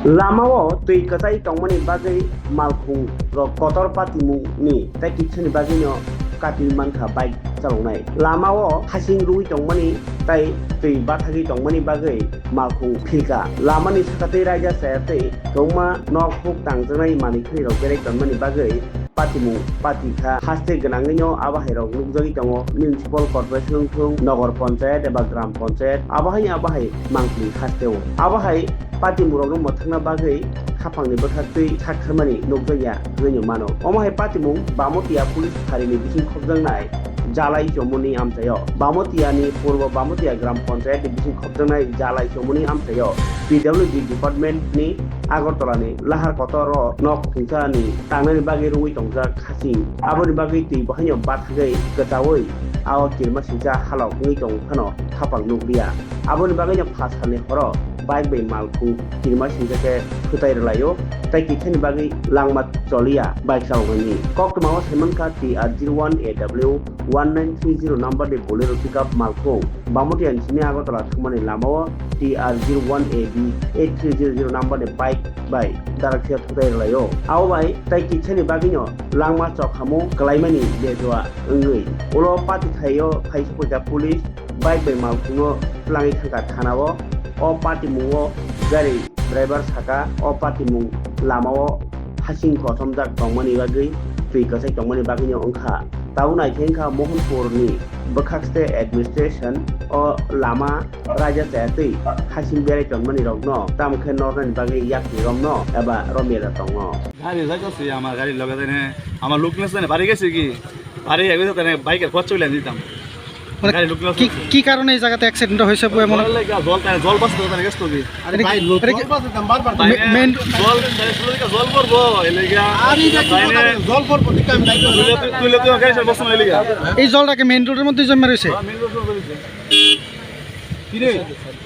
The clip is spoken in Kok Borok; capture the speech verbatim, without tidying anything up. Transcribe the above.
Lamao twi kwchai tongmani bagwi malkhung rok kotor patimungni tei kitsani bagwino katwi mankha bike chaloknai. Lamao hasing rwi tongmani tei twi bathagwi tongmani bagwi malkhung philka. Lamani sakatwi raida chayatwi kwbangma nok huk tangjaknai manwi khani rok berai tonmani bagwi patimung pati kha. Haste gwnangwino abo hai rok nukjagwi tongo municipal corporation wngthung, nogor ponchayat eba gram ponchayat, abo hai abo hai mangpili hasteo. Abo hai patimung rokno mwthangna bagwi haphangni bwkhaktwi saktharmani nukjakya hwnwi mano. Omo hai patimung Bamotiya police pharini bising khopjaknai Jalai Chomoni amchaio. Bamotiyani purbo Bamotiya gram ponchayat ni bising khopjaknai Jalai Chomoni amchaio P W D department ni Agartala ni lahar kotor o nok khungsani tangnani bagwi rwngwi tongjak hasing. Aboni bagwi twi bahaino bathagwi kwchaui ao kirmasingcha halok wngwi tong phano haphang nukliya. Aboni bagwino pha salni horo bike bai malkhung kirmasingcha khe thutai rwlaio, tei kithani bagwi langma choliya bike chaloknani. Koktwmao saimankha T R zero one A W one nine three zero number ni Bolero pickup malkhung. Bamotiyani simi Agartala thangmani lamao T R zero one A B eight three zero zero number ni bike bai daraksa thutai rwlaio. Abo bai tei kitsani bagwino langma chokhamu kwlaimani bejua wngwi ulo pati thaio phai sokphaikha police, bike bai malkhungno twlangwi thangkha thanao. O patimungo gari driver sakha o patimung lamao hasing kothomjak tongmani bagwi, twi kwchai tongmani bagwino wngkha. Tabuk naikhe wngkha Mohanpurni bwkhakste administration o lama raida chayatwi hasing berai tongmani rokno tamo khe nornani bagwi yakni romno eba romya da tongo. গাড়ি যাইতেছে, আমার গাড়ির লগে যাই না, আমার লোক নিয়ে বাড়ি গেছে কি, বাড়ি এগোতে তাহলে বাইকের খরচ চলে দিতাম। মানে গাড়ি লোক নিয়ে কি, কি কারণে এই জায়গাতে অ্যাক্সিডেন্ট হয়েছে বলে মনে? জল লেগে, জল তাই, জল বাঁচতে তাই গেছে তো কি। আরে এটা কি, ভাই, লোক এটা কি জল বাঁচতে তাম বারবার তাই মে-, না। মেইন জল, তাই শুধু কি জল পড়বো, এই লেগে। আরে এটা কি তাই কথা না। বলে? জল পড়বো, ঠিক আমি নাই তো। তুই লে-, তুই লে-, তুই গাড়ি সব বসে না, এই লেগে। এই জলটাকে মেইন রোডের মধ্যে জমে রয়েছে? হ্যাঁ, মেইন রোড সব রয়েছে। কি রে?